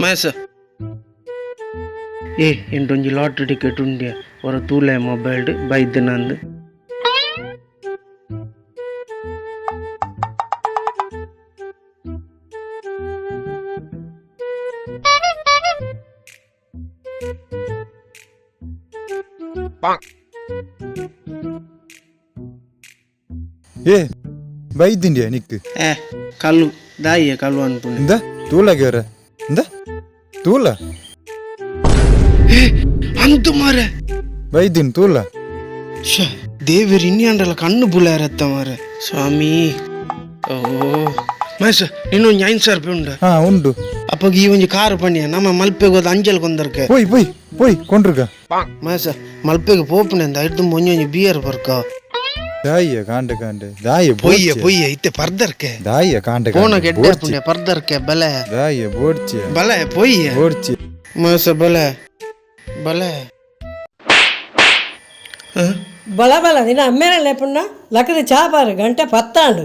ಮಹೇಶ ಏ ಎಂಟೊಂಜಿ lottery ticket ಉಂಡ್ಯ ಹೊರ ತೂಲೆ ಮೊಬೈಲ್ ಬೈದ್ ನಂದು. ಏ ಬೈದಿಂಡಿಯ ನಿಕ್? ಏ ಕಲ್ಲು ದಾಯಿಯ ಕಲ್ಲು ಅನ್ಪುಂಡು. ಇಂದ ತೂಲಾಗ್ಯವರ, ಇಂದ ತೂಲ. ಅಂತು ಮಾರೆ. ಬೈದಿನ್ ತೂಲ. ಶ್ಯೆ, ದೇವೆರ್ ಇನ್ನಿ ಕಣ್ಣು ಬುಲಾರತ್ತ ಮಾರೆ ಸ್ವಾಮಿ. ಓ ಮಹೇಶ, ಇನ್ನೊಂದು 5000 ರೂಪಾಯಿ ಉಂಡ? ಹಾ, ಉಂಡು. ಅಪ್ಪಗ ಈ ಒಂಜಿ ಕಾರು ಪಣಿಯ, ನಮ್ಮ ಮಲ್ಪೆಗೆ ಹೋದ ಅಂಜಲ್ ಕೊಂದರ್ಕೆ. ಪೋಯ್ ಪೋಯ್ ಪೋಯ್ ಕೊಂಡ್ರುಗ. ಮಹೇಶ, ಮಲ್ಪೆಗೆ ಪೋಪುನೆ ಅಂದ ಐದು ಒಂಜಿ ಒಂಜಿ ಬಿಯರ್ ಬರ್ಕ. ದಾಯಿಯ ಕಾಂಡೆ ಕಾಂಡೆ ದಾಯ. ಪೊಯ್ಯ ಪೊಯ್ಯ ಇತ್ತೆ ಪರ್ದರ್ಕೆ. ದಾಯಿಯ ಕಾಂಡೆ. ಪೋಣ ಕಾಂಡೆ ಗೆಡ್ಡೆ ಬೋಡ್ಚಿ. ಪುಣ್ಯ ಪರ್ದರ್ಕೆ ಬಲೆ. ದಾಯಿಯ ಬೋಡ್ಚಿ. ಬಲೆ ಪೊಯ್ಯ. ಬೋಡ್ಚಿ. ಮಹೇಶ, ಬಲೆ ಬಲೆ. ಬಲ ಬಲ, ನಿನ್ನ ಅಮ್ಮೇನ ಲೇಪುಣ್ಣ ಲಕ್ಕದ ಚಾ ಬಾರು ಗಂಟೆ ಪತ್ತಾಂಡು.